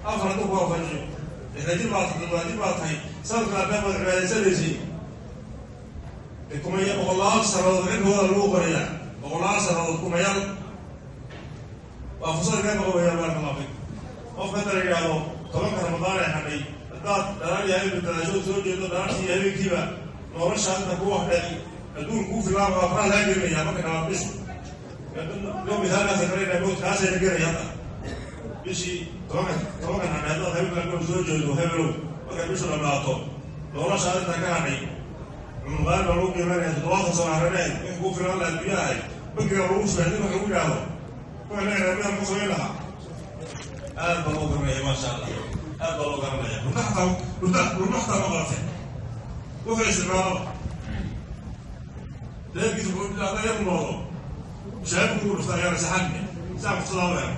Afar hadduu ku waafajiyo, 60 jir baa, 70 jir baa tahay, sanadkan adhaa baad cibaadaysanaysay. Kumaya boqolaal sanadood cimrigooda lagu qorayaa, boqolaal sanadood, kumayaal. Waa fursad inaga maqan weeyaan. Baaraka Allahu fiik. Qofka hadda la yidhaahdo 10-ka Ramadaan ee hadhay, haddaad dhalaal iyo habeenba dadaasho, soo jeedo dhalaashii iyo habeenkiiba, nolosha inta kuu hadhay adduun kuu filaama, waa faraha laga gelinaya marka dhalaad bishu loo misaalkaasa garanayna mowt kaasayna gelaya. Hadda bishii 10-ka, 10-kan hadhay, haddaad habeenka goor soo jeedo, hebelow, markay bishu dhamaato, nolosha inta ka hadhay cumqaan baa lagu qiimanaya. 70 sano hareeraheed wix kuu filaan laha adduunyaha ahay bankiga lagu shubay. Haddii wax lagu yidhaahdo, wuxuu leeyahay midan ku samayn lahaa. Aad baa loo garanaya, maasha Allah, aad baa loo garanaya. Hurda xataa, hurda hurda xataa ma qabatee, wuxuu isticmaalaba reerkiisa wuxuu hadda yar noqdo shaabku ugu dhufta ayaana saxanne saa fursadaa u helo.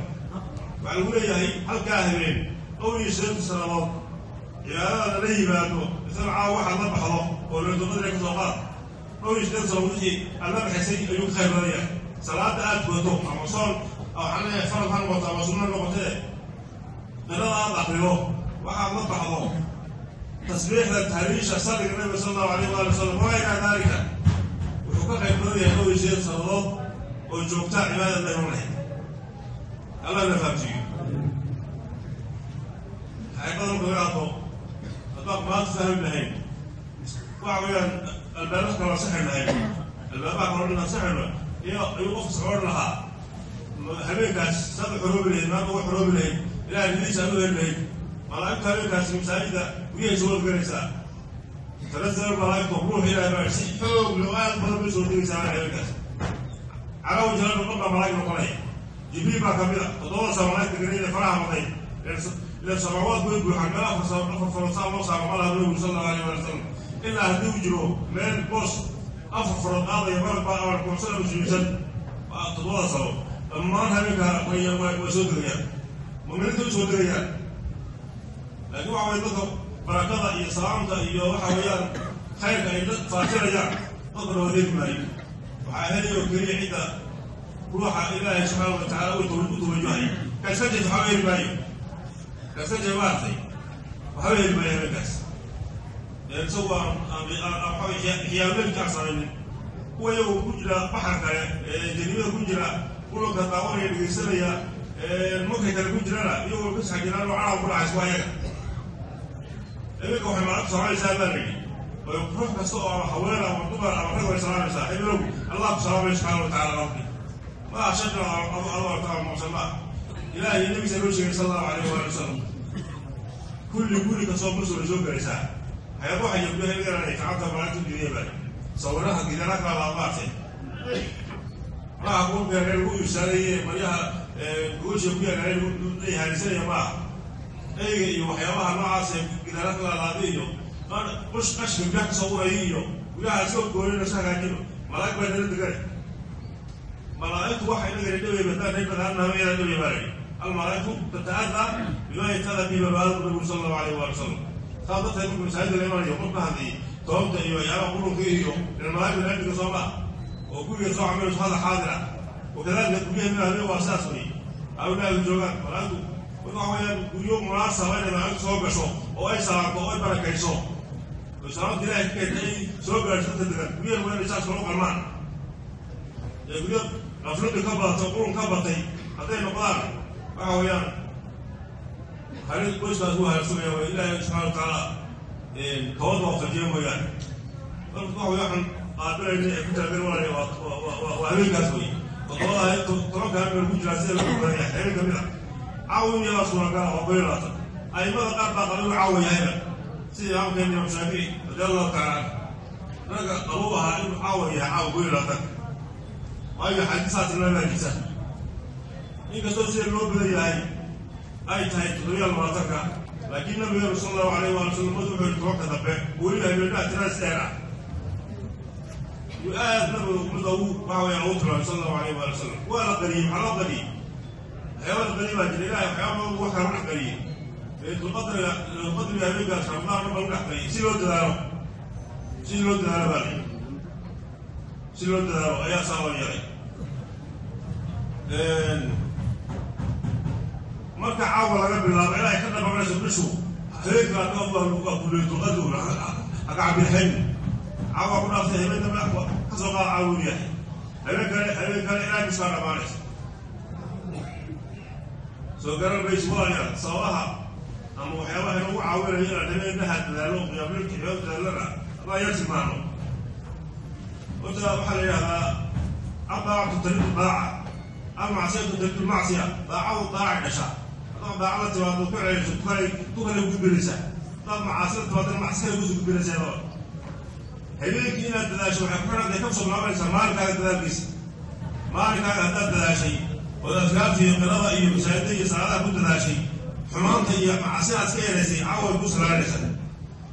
Waxaa lagu leeyahay halkaa habeen 84 sanadood cibaadada la yimaado, isla caawa waxaad la baxdo oo leylatuqadriga ka soo qaad, 84 sano wixii aad la baxaysay ayuu ka khayr badan yahay. Salaada aad tukato ama soon, waxaan leeyahay farad ha noqoto ama sunno noqotee, qirada aad akrido, waxaad la baxdo, tasbiixda, tahliisha, salliga Nabiga sala Allahu alayh waali wasalam, wamaa ilaa daalika, wuxuu ka qayb badan yahay 84 sanadood oo joogtaa cibaadada la iman lahayd. Allah na fahamsiiyo. Xaqiiqada marka laga hadlo, haddaan maanta fahmi lahayn, waxa weeyaan albaabada kaloo saxi lahayn, albaabaha kaloo dhan saxino iyo ayuu qofka socon lahaa. Habeenkaas saad u xoroobi lahayd, maanta uga xoroobi lahayd, Ilahay nadiisa aad u heli lahayd. Malaa'igtu habeenkaasi masaajida guryahay soo wadganaysaa. Tanazzalu malaa'igtu ruux, Ilahay baa si xoog leh oo aad badan bay soo degaysaa habeenkaas. Calaa wajhi dhan baa malaa'ig noqonaya. Jibriil baa kamid a toddobada saa malaa'igta ganayda faraha baday ila samaawaadku way buuxaan. Meel afar farood saa loo saaro ma laha Nabigu sala Allahu alayh wali wasalam, ilaa haddii uu jiro meel boos afar farood qaadaya, malag baa aan kuusan ama sujuudsan. Waa toddobada sano dhammaan habeenka way soo degayaan, muminiinta u soo degayaan. Laakiin waxa weye dadka barakada iyo salaamta iyo waxa weeyaan khayrka ay faafinayaan dadkana wadeegi maayo. Waxaa helaya oo keliya cidda ruuxa Ilaahay subxaana wa tacaala u tawajuhaya. Ka iska jees waxba heli maayo, ka iska jees maartay waxba heli maayo habeenkaas. Isagu aan waxa xiyaamleelka aan samaynin, kuwa iyagu ku jira baxar kale ee jariimada ku jira, kulanka daawanaya, dhegaysanaya, markay kale ku jirana, iyagoo ka sax jiraan oo carab ku dhacaysa waa iyaga. Habeenka waxay malaagtu salaamaysaa baa la yidhi, ruux kasta oo ama haween ama dumar ama rag way salaamaysaa. Hebelow, Allah ku salaamaya subxaana wa tacala. Rabbi ma aha shakla adu arta ama maqsan ma aha. Ilaah iyo nabigiisa loo sheegay sala Allahu alayh waali wasalam. Kulli guri kastoo muslim way soo gelaysaa. Waxyaaba waxay yabduha in garanay gacanta malaagtu diidaya baa sawiraha gidara kala laamaatay malaha kuwa gaaree lagu iibsaanaye, maryaha goosha ku yaalay la ihaanisanaya maaha. Eyga iyo waxyaabaha noocaas ee gidaara kala laabay iyo qush qashka guryaha kasoo uraya iyo guryaha iska goonina iska hagaajino. Malaa'ig baa nala deganay. Malaa'igtu waxay inagana dhibay badaan reer badaanna yada dhibay baa layidhi. Almalaa'igtu tata'adaa bimaa yatada bihi babaadu Nabigu sala Allahu alayh waali wasalam. Saa darteed marka masaajida la imanayo, qofka hadii toobta iyo waxyaabaha qurunka iyo malaa'igta nabiga soo maa oo guriga soo camirayso hada xaadira. Wakadalika guryaha mid habeen waa sidaas wey awlaagu joogaan malaa'igtu. Marka waxa weeyaan guryo munaasaba inay malaa'igtu soo gasho oo ay salaamto oo ay barakayso oo salaamta Ilahay ka keentay ay soo gaadhso dadka degan guryahan, waa inay saas kala u qalmaan. Ee guryo qafladu ka badato, qurun ka batay hadday noqdaan, waxa weeyaan halis qoyskaas wuu halaagsamaya. Waa Ilaahay subxana wa tacaala kawad waafajiya mooyaane. Marka waxa wey waxaan qaabilayna ee ku taagan walaal waa habeenkaas wey toddobada 10-ka habeen ku jiraa sida lagu badan yahay. Habeen kamid a caawa in yadaa suuragala waa 21. Aimada qaar baa qaba inuu caawa yahayba, sida imaamkeena Imaam Shaafici radi Allahu taala canhu, ragga qabu ahaa inuu caawa yahay, caawa 21-ka, waayo xadiisaa tilmaamaa jirta. Inkastoo sida loo badan yahay ay tahay 27-ka, laakiin nabigeenu sala Allahu alayh waali wasalam wuxuu yihi 10-ka dambe, weliba habeenaha tirada dheer ah yuu aad nabiga ummadda ugu waxa weeyaan ugu tilmaamay sala Allahu alayh waali wasalam. Waa la qariyey. Maxaa loo qariyey? Waxyaaba la qariyey baa jira. Ilahay waxyaaba badan wax kala dhex qariyey. Laylatulqadriga, laylatulqadriga habeenkaas Ramadaan dhan baa lagu dhex qariyey si loo dadaalo, si loo dadaalo baa la yidhi, si loo dadaalo ayaa saa loo yeelay. Marka caawa laga bilaabo ilaa ay ka dhamaanayso bishu, habeenka waa kuleetulqadri haka cabirhayn. Caawa ku dhaaftay, habeen dambe ka soo qaada caawa uu yahay, habeen kale ilaa bishu kaa dhamaanayso. Soo garan mayso, walaalayaal. Sababaha ama waxyaabaha inagu caawinayo inaan habeenaha dadaalo, qiyaamleylka cibaado dadaalana, haddaan yar tilmaano. Horta waxaa la yidhahdaa: الطاعة تلد الطاعة، المعصية تلد المعصية. Daacadu daacay dhashaa. Haddaad daaca la timaado, ku celiso, tu kale gudbinaysaa. Haddaad macaasida timaadana, macsi kale kusoo gudbinaysaa. Laba habeenkii inaad dadaasho waxay ku xidhantay, ka soo bilaabanaysaa maalinkaaga dadaalkiisa. Maalinkaaga haddaad dadaashay ood adkaarta iyo qirada iyo masaajida iyo salaadaha ku dadaashay, xumaanta iyo macaasida aad iska yaraysay, caawa way ku salaanaysaa.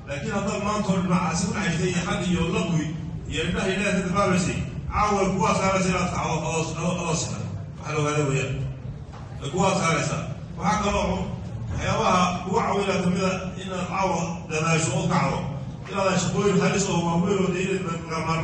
Laakiin haddaad maanta oo dhan macaasi ku dhex jirtay iyo xad iyo laqwi iyo indhaha ilaah ka dabaabaysay, caawa way kugu adkaanaysa inaad kacdo adoo sixan. Waxaa la ogaada weeyaan, way kugu adkaanaysaa. Waxaa kaloo waxyaabaha kugu caawinaa kamida inaad caawa dadaasho oo kacdo inaad shaqooyin halis oo waaweyn oo dee inaad maarmaan.